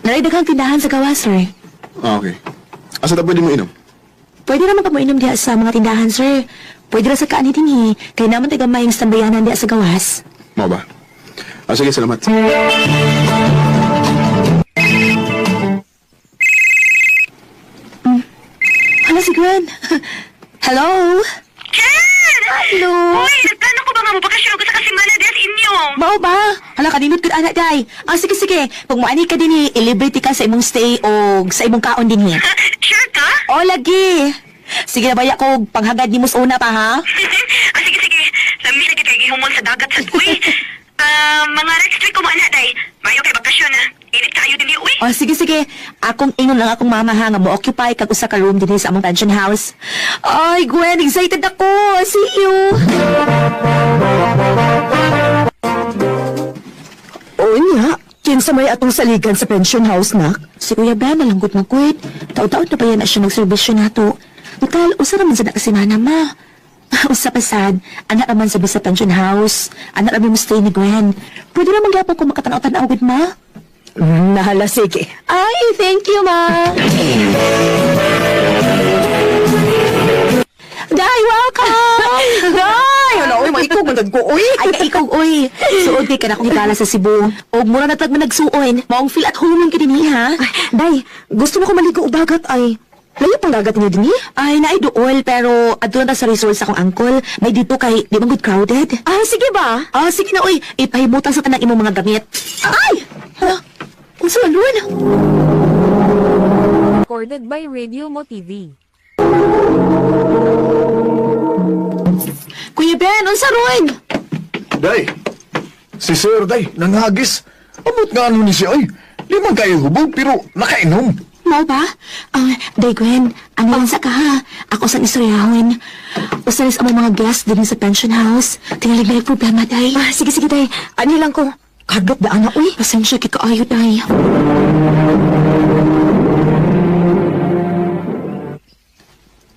S4: Naray daghang tindahan sa gawas, sir.
S11: Ah, okay. Asa ta pwede mo inom?
S4: Pwede naman ka mo inom diha sa mga tindahan, sir. Pwede ra sa kaani dinhi. Kay naman taga mayong stambayanan diha sa gawas.
S11: Mao ba? Ah, sige, salamat.
S4: Hala si Gwen. Hello?
S12: Jen!
S4: Hello?
S12: Uy, nagplano ko ba nga mabakasyon ko sa kasimana des inyo?
S4: Mao ba? Hala kaninot gud ana day. Ah, sige sige. Pag moani ka dinhi, ilibre ti ka sa imong stay o sa imong kaon dinhi.
S12: Sure ka?
S4: O lagi. Sige na baya ko panghagad nimo sa una pa ha.
S12: Ah, sige, sige. Lami na kita gihumon sa dagat sa uy. Ah, mga next week ko mo ana day. Mayo kay bakasyon ah. Init kayo dinhi uy.
S4: O sige sige. Akong ingon lang akong mama ha nga mo-occupy kag usa ka room dinhi sa among pension house. Ay, Gwen, excited ako. See you.
S3: Oo niya, kinsa may atong saligan sa pension house, nak?
S4: Si Kuya Ben, malanggot mo, Gwen. Taon-taon na ba yan na siya nagserbisyo nato? Total, usa naman sa nakasimana, ma. Usa pa sad, anak naman sabi sa pension house. Anak naman mo stay ni Gwen. Pwede naman gyapon ko makatanaw-tanaw, gud, ma.
S3: Nahala, sige.
S4: Ay, thank you, ma. Day, welcome!
S3: Ay, hala, uy, maikog man ko, uy.
S4: Ay, kaikog, uy. Suod kay ka na akong higala sa Cebu. Og mura na tag man nagsuon. Maong feel at home lang kini ha?
S3: Day, gusto mo ko maligo og dagat ay. Layo pang dagat niyo dinhi?
S4: Ay, naay duol, pero adto na ta sa resort sa akong uncle. May dito kay di man good crowded.
S3: Ah, sige ba?
S4: Ah, sige na, uy. Ipahimutan sa tanang imong mga gamit. Ay! Hala, unsa man nun?
S6: Recorded by Radio Mo TV.
S4: Kuya Ben, unsa ron?
S2: Day! Si Sir, day, nanghagis. Amot nga ano ni siya, ay. Di man kayo hubog, pero nakainom.
S4: Mao ba? Ah, Day Gwen, ang sa ka ha. Ako sa istoryahon. Usa nis among mga guest din sa pension house. Tingalig na yung problema, Day.
S3: Ah, sige, sige, Day. Ani lang ko. Kadlok ba ana, uy?
S4: Pasensya kay kaayo, Day.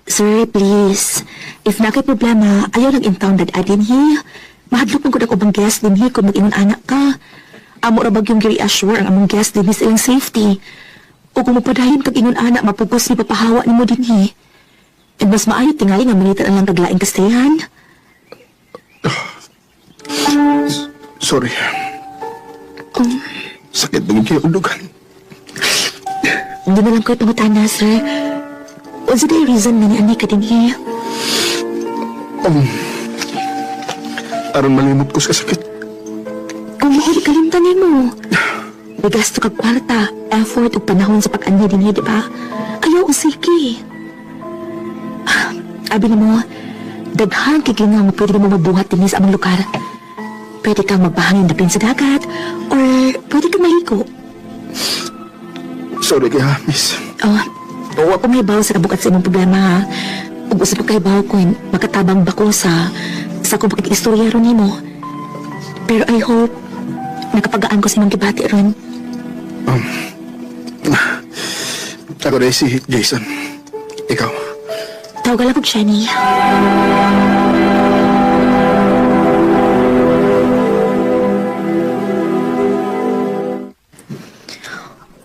S4: Sir, please. If na kay problema, ayaw lang in town dad adin hi. Mahadlok man gud ang ubang guest dinhi kung mag-ingon anak ka. Amo ra bag yung gi-reassure ang among guest dinhi sa ilang safety. O kung mapadayon kag ingon anak, mapugos ni papahawa nimo dinhi. And mas maayo tingali nga mangita na lang kag laing kastayan.
S11: Sorry. Sakit na kayo undugan.
S4: Hindi na lang ko'y pangutana, sir. Unsa day reason nga ni ani ka dinhi?
S11: Aron malimot ko sa sakit.
S4: Kung mahuli kalimtan nimo. Migasto kag kwarta, effort ug panahon sa pag-anhi dinhi, di ba? Ayaw og sige. Ah, abi nimo, daghan kay nga mo pwede mo mabuhat dinhi sa among lugar. Pwede kang magpahangin dapin sa dagat or pwede kang maligo.
S11: Sorry kaya, miss.
S4: Oh, wa ko may sa kabukat sa imong problema ha. Ug usa pa kay baw ko, makatabang ba ko sa akong pakikistorya ron nimo. Pero I hope nakapagaan ko sa imong gibati ron.
S11: Ako rin si Jason. Ikaw.
S4: Tawag lang kog Jenny.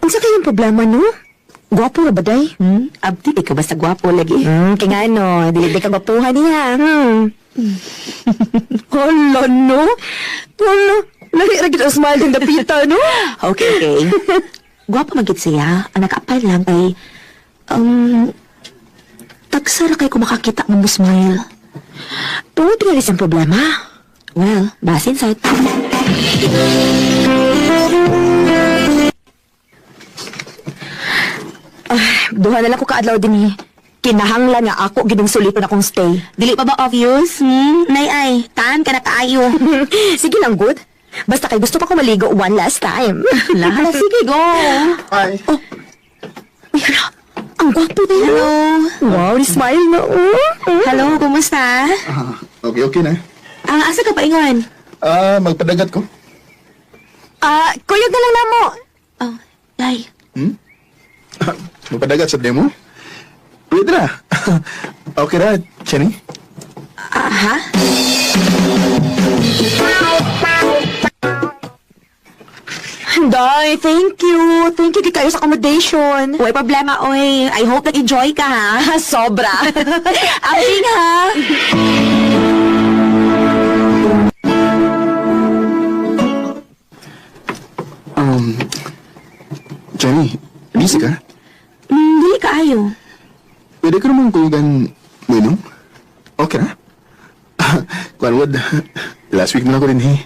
S13: Unsa kayong problema, no? Gwapo ra ba, day?
S4: Hmm? Abdi, ikaw basta gwapo lagi.
S13: Kaya nga, no. Dili di ka gwapuhan niya. Hala, no? Hala. Lagi ra gid ang smile din dapita, no?
S4: Okay, okay. Gwapo man gid siya. Ang nakaapal lang kay tagsa ra kay ko makakita nga mo smile.
S13: Tungod nga isang problema.
S4: Well, basin sa
S13: Duha na lang ko kaadlaw din eh. Kinahanglan nga ako gidong suliton akong stay.
S4: Dili pa ba obvious? Hmm? Nay ay, taan ka na kaayo.
S13: Sige lang, good. Basta kay gusto pa ko maligo one last time.
S4: Hala, sige, go.
S11: Hi.
S4: Oh. Uy, hala. Ang gwapo na yun. Hello.
S13: Wow, smile na. Oh.
S4: Hello, kumusta?
S11: Okay, okay na.
S4: Ah, asa ka pa ingon?
S11: Ah, magpadagat ko.
S13: Ah, kuyog na lang namo.
S4: Oh, day.
S11: Magpadagat sa demo? Pwede na. Okay na, Jenny.
S4: Ah, ha?
S13: Day, thank you. Thank you kay kayo sa accommodation.
S4: Uy, problema, oy. I hope nag-enjoy ka, ha?
S13: Sobra.
S4: Abing, ha?
S11: Jenny, busy ka?
S4: Dili ka ayo.
S11: Pwede ko naman kuyugan minum? Okay na? Kuan wad, last week na lang ko rin eh.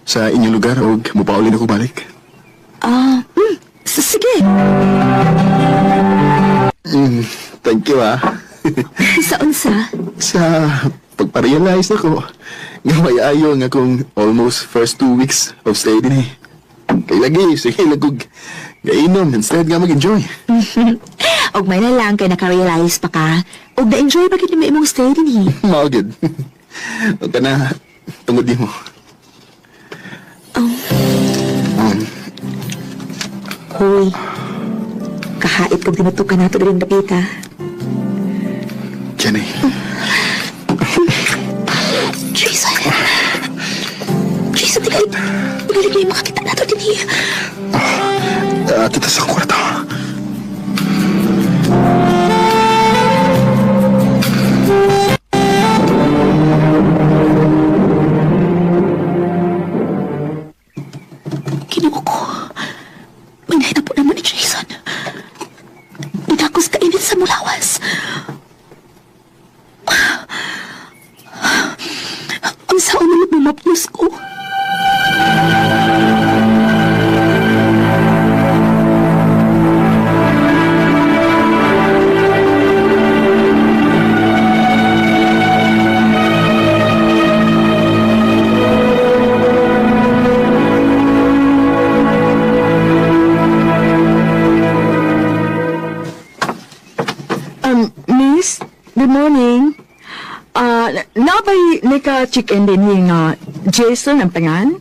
S11: Sa inyong lugar o mupaulin ako balik.
S4: Ah, sige.
S11: Thank you ah.
S4: Sa unsa?
S11: Sa pagpa-realize ako, nga may ayo nga kung almost first 2 weeks of stay din eh. Kay lagi, sige lagog gainom instead nga mag-enjoy.
S4: Og may na lang kay naka-realize pa ka. Og na-enjoy ba gid nimo imong stay din eh?
S11: Mao gid. Huwag ka na, tungod di mo.
S4: Oh. Hoy. Kahait kog tinutukan nato diri dapita.
S11: Jenny.
S4: Jason. Jason, tigali. Tigali kayo makakita nato din eh.
S11: Dito sa kwarto.
S4: Kinuha ko. May nahitabo naman ni Jason. Nagakos kainit sa mulawas. Ang saon na bumapnos ko.
S9: Miss, good morning. Nabay naka-check-in din nga Jason ang pangan?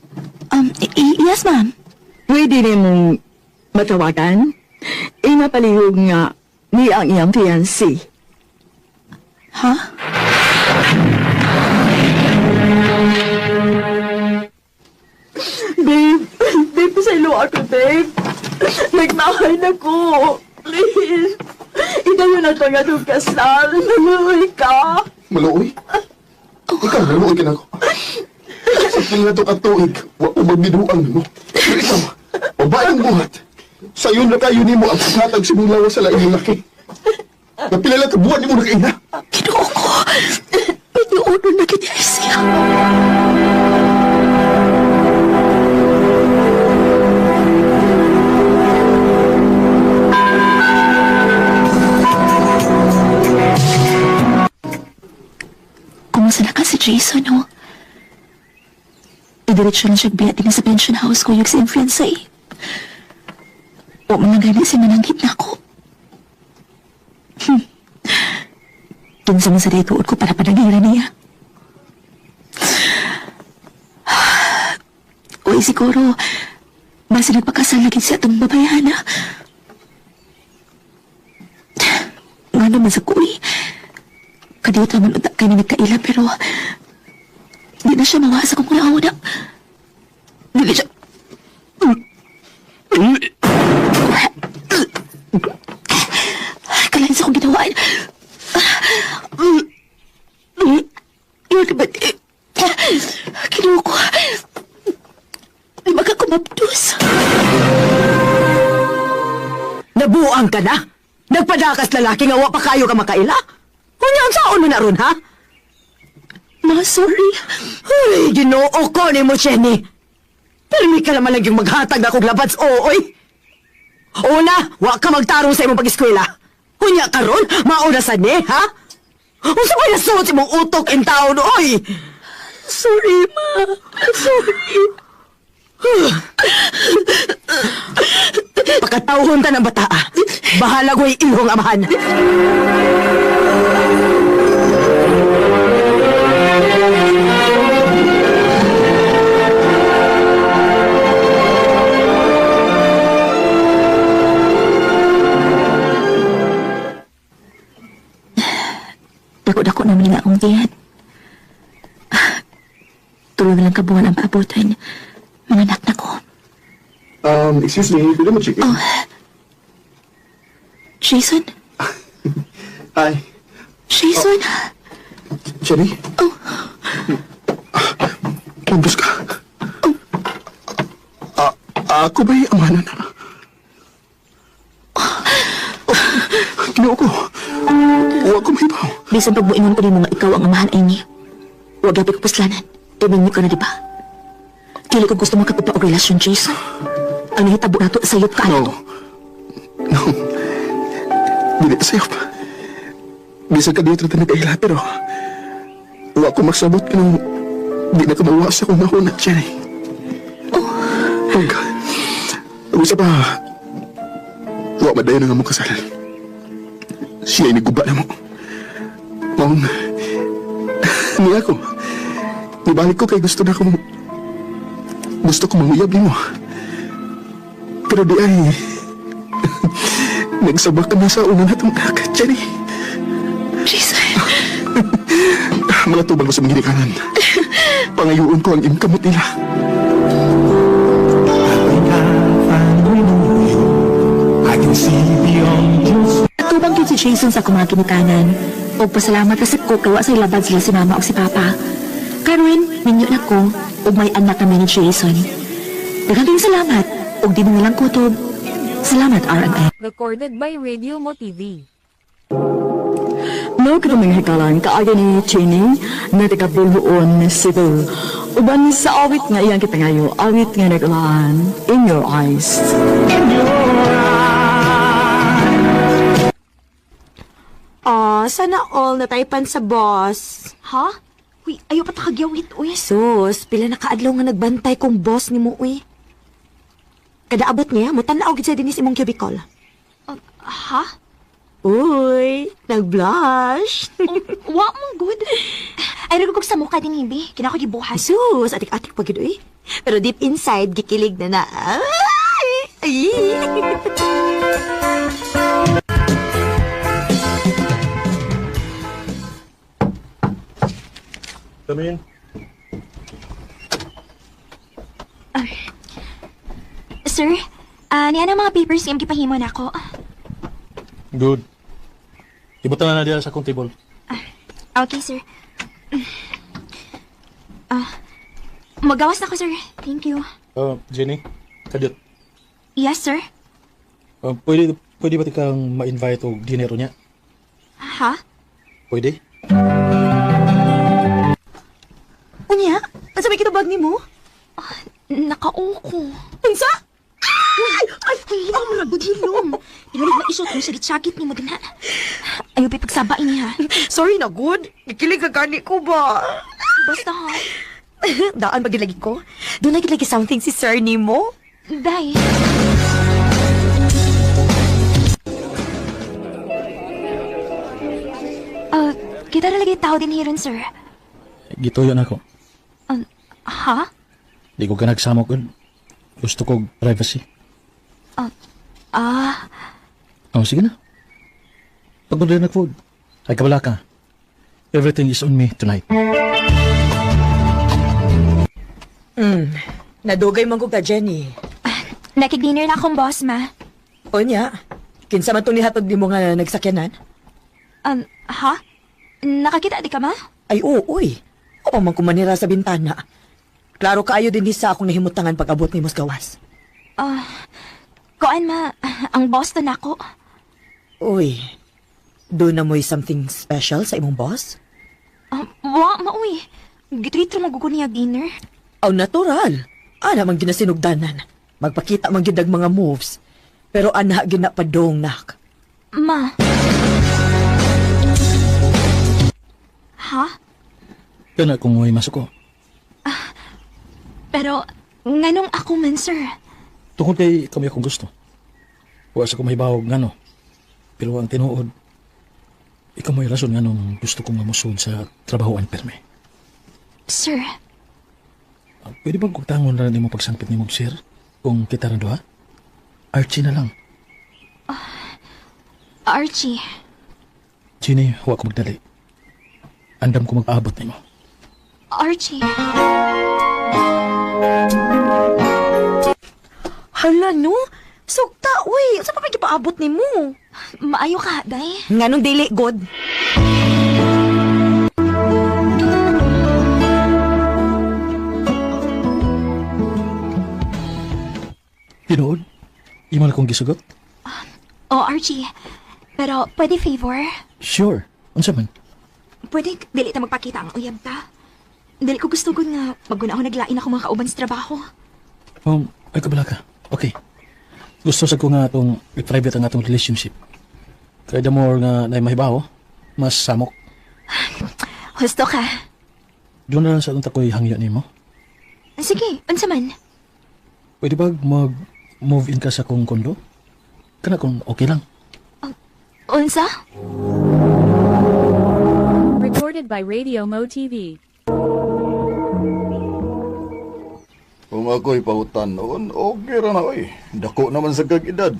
S4: Yes, ma'am.
S9: Pwede ni mong matawagan? Inapalihog nga ni ang iyang fiancé.
S4: Ha?
S9: Nagmahay na ko. Please. Idayon na ito nga itong kasal. Naluoy ka.
S11: Maluoy? Ikaw, naluoy ka na ako. Sa pila na ito katuig, wa ko magbinuang mo. Pero ikaw, babae ang buhat. Sayon na kayo nimo ang paghatag sa mong lawas sa laing laki. Napila lang kabuhan nimo nakaina.
S4: Ginoo ko. Pinuuno na gid siya. Kumusta na ka si Jason, no? Idiretso lang siya biya din sa pension house ko yung sa influenza eh. O man lang gani si mananggit na ako. Kinsa man sa tuod ko para panangira niya. Uy, siguro, basta nagpakasal na gid siya itong babayana. Nga naman sa kuy. Kadiyot naman unta kay na nagkaila pero di na siya mawa sa kong una-una. Di na siya... Kalain sa akong ginawa. Yun ba? Kinuha ko. Di makakumapdos.
S3: Nabuang ka na? Nagpadakas lalaki nga wa pa kayo ka makaila? Unya, unsaon mo na ron, ha?
S4: Ma, sorry.
S3: Uy, Ginoo ko ni mo, Jenny. Pero may ka naman lang yung maghatag na kong labads, ooy. Una, wa ka magtarong sa imong pag-eskwela. Unya karon, mauna sa ni, ha? Unsa may nasuot sa imong utok in taon, oy?
S4: Sorry, ma. Sorry.
S3: Pakatawhon ta ng bata, ah. Bahala ko'y ilhong amahan.
S4: Dako-dako naman nga akong tiyan. Tulo na lang kabuhan ang paabutan. Mga anak na ko.
S11: Excuse me, pwede mo chicken?
S4: Oh. Jason?
S11: Hi.
S4: Jason?
S11: Jenny?
S4: Oh.
S11: Lambos ka. Ako ba'y amanan na? Oh, Ginoo ko. Huwag ko mahibaw.
S4: Bisan pagbuingon ko nimo nga ikaw ang amahan ay ni. Huwag gabi ko puslanan. Timinyo ka na, di ba? Kili ko gusto makapupa og relasyon, Jason. Ang nahitabo nato sayop ka
S11: No. No. Dili sayop. Bisan ka dito na nagkaila, pero wa ko magsabot kanang di na kumawa sa akong nahuna, Jenny. Oh. Ug isa pa, wa madayon nga mo kasal. Siya ay niguba na mo. Mong, niya ko. Nibalik ko kay gusto na akong, gusto ko manguyab nimo. Pero di ay, nagsabak ka na sa una natong anak, Jenny.
S4: Jason.
S11: Mga tubang ko sa mga ginikanan. Pangayuon ko ang imong kamot nila.
S4: Atubang gyud si Jason sa akong mga ginikanan. Og pasalamat kasi ko kay wa say labad sila si mama og si papa. Karon, minyo na ko og may anak kami ni Jason. Daghang kayong salamat og di mo nilang kutob. Salamat, RMN.
S6: Recorded by Radio Mo TV.
S9: Mao kato mga hikalan, kaagi ni Chini na taga Boljoon, Cebu. Uban sa awit nga iyang kipangayo, awit nga nag-ulaan, In Your Eyes.
S1: Oh, sana all nataypan sa boss. Ha? Uy, ayaw pa takagyawit, uy. Sus, pila na kaadlaw nga nagbantay kong boss ni mo, uy. Kada abot niya, mutanaw gid siya dinis imong cubicle. Ha? Uy, nag-blush. Wa mo good. Ay, nagugog sa mukha din, hindi. Kinako gibuhat. Sus, atik-atik pa gid, uy. Pero deep inside, gikilig na na. Ay! Ay!
S2: Come in.
S1: Sir, Aniya ang mga papers iyang gipahimo nako.
S5: Good. Ibutan na diya sa akong table.
S1: Okay, sir. Magawas na ko, sir. Thank you.
S5: Jenny, kadyot.
S1: Yes, sir.
S5: Pwede ba tikang ma-invite og dinero niya?
S1: Ha?
S5: Pwede?
S4: Unya, unsa may kitubag nimo?
S1: Nakauko.
S4: Unsa?
S1: Ay! Ay! Hilom! Ragod hilom! Tinulig maisot mo sagit-sagit ni mo din ha. Ayaw pa pagsaba ini ha.
S3: Sorry na, good. Gikilig ka gani ko ba?
S1: Basta ha.
S4: Daan ba gilagi ko? Doon na gilagi something si sir nimo.
S1: Day. Kita na lagi tao din hiron, sir.
S5: Gituyo na ako.
S1: Ha?
S5: Di ko ka nagsama ko. Gusto ko privacy. Oh, sige na. Pag-order na food. Ay, kabala ka. Everything is on me tonight.
S3: Nadugay man ko ka, Jenny.
S1: Nakig-dinner na akong boss, ma.
S3: Onya, kinsa man tong nihatod nimo nga nagsakyanan?
S1: Ha? Nakakita di ka, ma?
S3: Ay, oo, uy. O pa man kumanira sa bintana. Klaro kaayo din sa akong nahimutangan pag-abot nimo sa gawas.
S1: Kuan, ma. Ang boss to nako.
S3: Uy, doon na mo'y something special sa imong boss?
S1: Wa, ma, uy. Gitreat mo gugo niya dinner.
S3: Aw, natural. Ana man ginasinugdanan. Magpakita man gyud ang mga moves. Pero ana ginapadong nak.
S1: Ma. Ha?
S5: Kana kung may masuk ko.
S1: Pero, nganong ako man, sir?
S5: Tungkol kay kami akong gusto. Wa sa ko mahibawog ngano. Pero ang tinuod, ikaw may rason nganong gusto kong mamusod sa trabahoan perme.
S1: Sir,
S5: Pwede bang kugtangon na nimo pagsangpit nimo, sir? Kung kita rin duha? Archie na lang.
S1: Archie.
S5: Jenny, huwag ko magdali. Andam ko mag-aabot nimo.
S1: Archie.
S4: Hala no? Sugta, uy. Unsa pa may gipaabot nimo?
S1: Maayo ka, day.
S4: Nganong dili good?
S5: Tinuod? Imo na kong gisugot?
S1: Oh, Archie. Pero, pwede favor?
S5: Sure. Unsa man?
S1: Pwede dili ta magpakita ang uyab ta. Dili ko gusto gud nga maguna ako naglain ako mga kauban sa trabaho.
S5: Ay kabala ka. Okay. Gusto sa ko nga atong i-private ang atong relationship. Kaya the more nga na mahibaw, mas samok.
S1: Gusto ka?
S5: Doon na lang sa atong takoy hangyo nimo.
S1: Sige, unsa man?
S5: Pwede ba mag-move in ka sa kong kondo? Kana kung okay lang.
S1: Unsa?
S6: Recorded by Radio Mo TV.
S2: Kung ako'y pautan noon, okay ra na oy. Dako naman sa kag edad.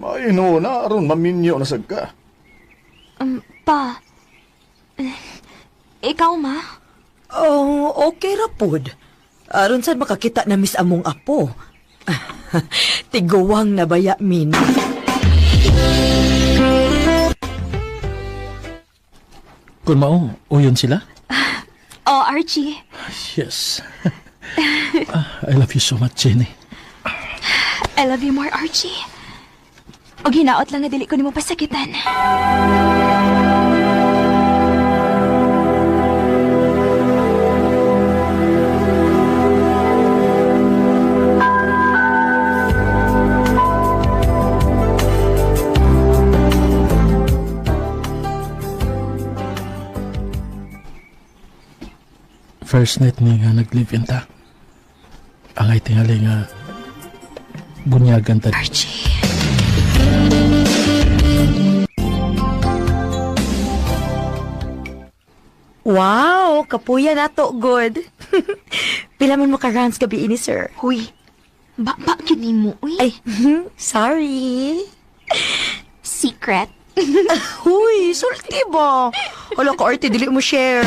S2: Maino na aron maminyo na sad ka.
S1: Pa. Ikaw, ma?
S3: Oh, okay ra pod. Aron sad makakita na miss among apo. Tiguwang nabaya min.
S5: Kung mao, uyon sila?
S1: Oh, Archie.
S5: Yes. I love you so much, Jenny.
S1: I love you more, Archie. Og hinaot lang na dili ko nimo pasakitan.
S5: First night ni nga nag-live-in ta. Angay tingali nga bunyagan ta.
S1: Archie.
S4: Wow, kapuya na to, good. Pila man mo ka rounds gabi ini, sir?
S1: Huy. Ba gyud nimo, uy.
S4: Ay, sorry.
S1: Secret.
S3: Huy, sulti ba? Hala ka, arte, dili mo share.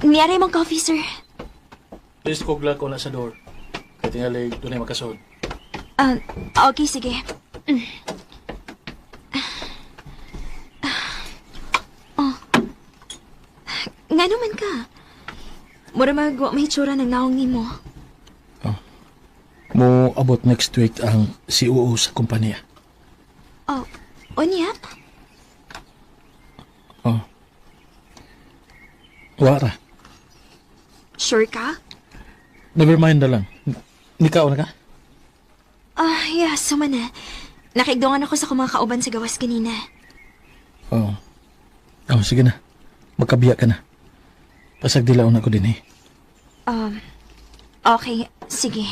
S1: Niyari mong coffee, sir.
S5: Please kugla ko na sa door. Kay tingali dunay makasod.
S1: Okay, sige. Oh. Nga naman ka? Mura magwa may itsura ng naong nimo.
S5: Mo abot next week ang COO sa kumpanya.
S1: Oh, unya?
S5: Oh. Wara.
S1: Sure ka?
S5: Never mind na lang. Nikaw na ka?
S1: Yeah, suma na. Nakaigdongan ako sa mga kauban sa gawas kanina.
S5: Oh. Oh, sige na. Magkabiya ka na. Pasag dilaon ako din eh.
S1: Okay, sige.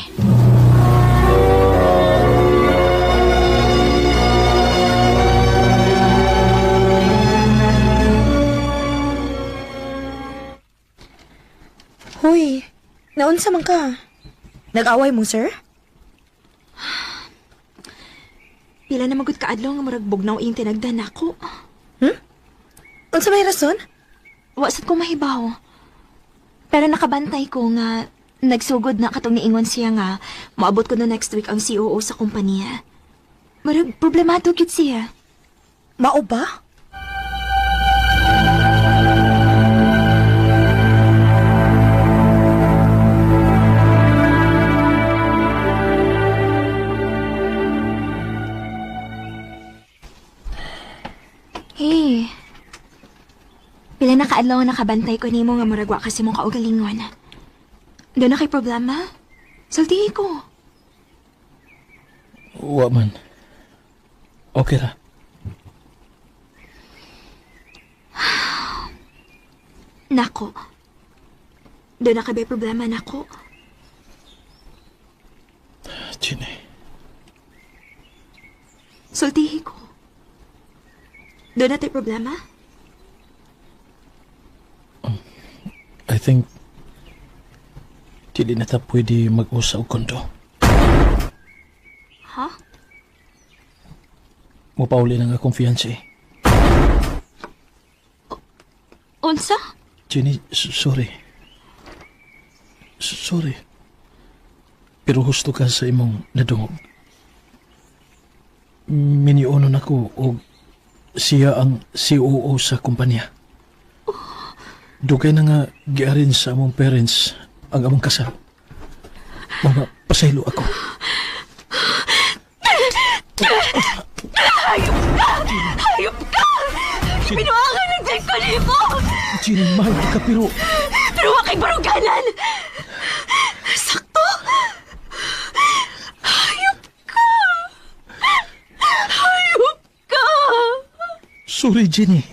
S13: Hoy, naunsa man ka? Nag-away mo, sir?
S1: Pila na magud kaadlaw nga murag bugnaw iyong tinagdan nako.
S13: Unsa may rason?
S1: Wa sad ko mahibaw. Pero nakabantay ko nga nagsugod na katong niingon siya nga moabot ko na next week ang COO sa kompanya. Murag problemado gyud siya.
S13: Mao ba?
S1: Hey. Pila na kaadlaw nga nakabantay ko nimo nga murag wa kasi mong kaugalingon. Doon na kay problema? Sultihi ko.
S5: Wa man. Okay ra.
S1: Nako. Doon na ka ba problema nako?
S5: Ginny.
S1: Sultihi ko. Doon na tayo problema?
S5: I think dili na ta pwede mag-usa og kondo.
S1: Ha?
S5: Mopauli na nga akong fiancé.
S1: Unsa?
S5: Jenny, sorry. Sorry. Pero husto ka sa imong nadungog. Minionon ako og siya ang COO sa kumpanya. Dugay na nga giarin sa among parents ang among kasal. Mga pasaylo ako.
S1: Hayop ka! Hayop ka! Pinuangan ng ko nimo!
S5: Jenny, mahal ka pero...
S1: Pero wa kay baruganan! Sakto! Hayop ka! Hayop ka!
S5: Sorry, Jenny.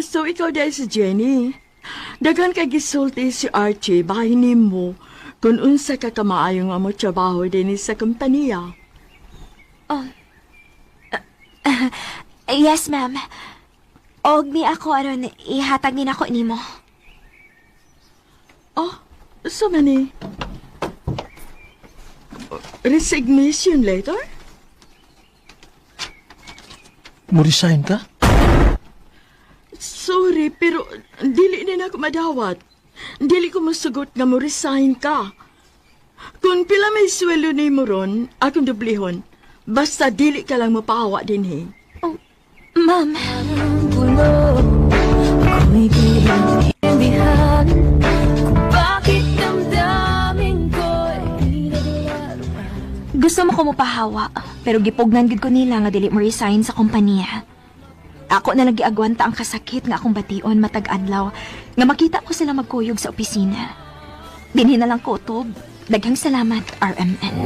S9: So ikaw dahil si Jenny. Daghan kay gisulti si Archie bahin nimo kung unsa ka kamaayo nga mo trabaho dinhi sa kompanya.
S1: Oh. Yes, ma'am. Og ni ako aron ihatag ni nako nimo.
S9: Oh, so many. Resignation letter?
S5: Mo resign ka?
S9: Sorry, pero dili na ako madawat. Dili ko musugot nga mo resign ka. Kung pila may sweldo nimo ron, akong dublihon. Basta dili ka lang mapahawa dinhi.
S1: Oh, ma'am.
S6: Ako'y di intindihan kung bakit damdamin ko'y
S1: Gusto mo ko mopahawa, pero gipugnan gid ko nila nga dili mo resign sa kompanya. Ako na lang giagwanta ang kasakit nga akong bation matag adlaw nga makita ko sila magkuyog sa opisina. Dinhi na lang ko utob. Daghang salamat, RMN.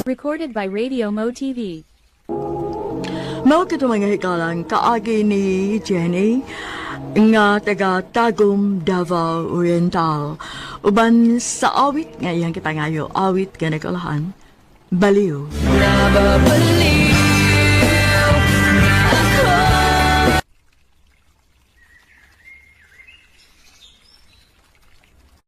S6: Recorded by Radio Mo TV.
S9: Mao kato mga hikalang kaagi ni Jenny nga taga Tagum, Davao Oriental. Uban sa awit nga iyang kipangayo, awit nga nagkalahan. Baliw.
S8: Nababaliw.